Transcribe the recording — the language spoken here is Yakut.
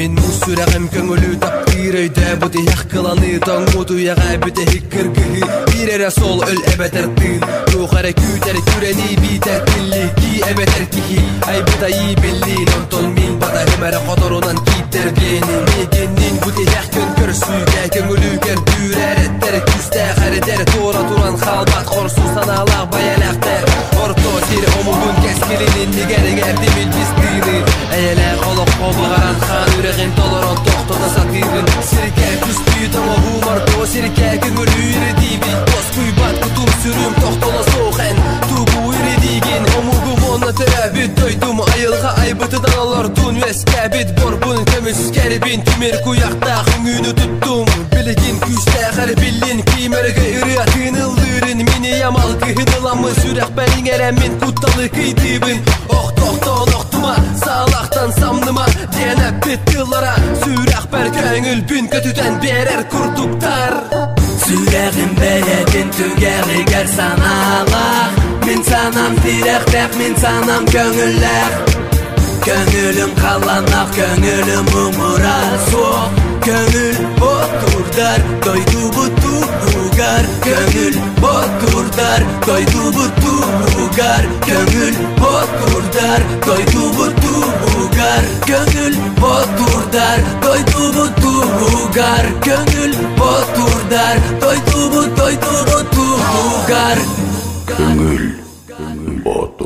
Мин муус сүрэҕим көҥүлү таптыыр өйдөөбүт иһэх кыланыы тоҥмут үйэҕэ бүтэһик кыргыһыы биир эрэ суол өл эбэтэр тыын туох эрэ күүтэр күрэнии биитэр тиллии кии эбэтэр киһи айбыт айыы биллиин онтон мин батаһым эрэ хоторунан кииттэр биэнин миигиннин бу тиһэх күн көрсүүгэ көҥүлү көрдүүр эрэттэр күүстээх эрэдэр туора туран хаалбат хорсун санаалаах байэлээхтэр орто сир омугун кэскилин иннигэр иҥэрдим илбис тыыны эйэлээх олоххо баҕаран хаан үрэҕин толорон тохтото сатыыбын сиргэ түстүү тоҥоһуум орто сиргэ көҥүлүү ирдиибин тоскуйбат кутум сүрүм тохтоло суох эн тугу ирдиигин омугум уонна төрөөбүт дойдум айылҕа айбытынан олордун үөскээбит борбун көмүскэрбин тимир куйахтаах үҥүүнү туттум билигин күүстээх эрбиллин киим өрөгөй ырыа тыыныллыырын мин ийэм алгыһын ыламмын сүрэхпэр иҥэрэммин кутталы кыйдыыбын охтохтон охтума саалахтан самныма диэн эппит тыллара сүрэхпэр көҥүлбүн көтүтэн биэрэр курдуктар Сүрэҕим бэйэтин түгэҕигэр санаалаах Мин санаам тирэхтээх, мин санаам көҥүллээх Көҥүлүм халлааннаах, көҥүлүм муҥура суох Көҥүл ботурдар дойдубут туһугар Көҥүл ботурдар дойдубут туһугар Көҥүл ботурдар дойдубут туһугар Көҥүл ботурдар дойдубут туһугар Көҥүл ботурдар дойдубут дойдубут туһугар Көҥүл Ботур.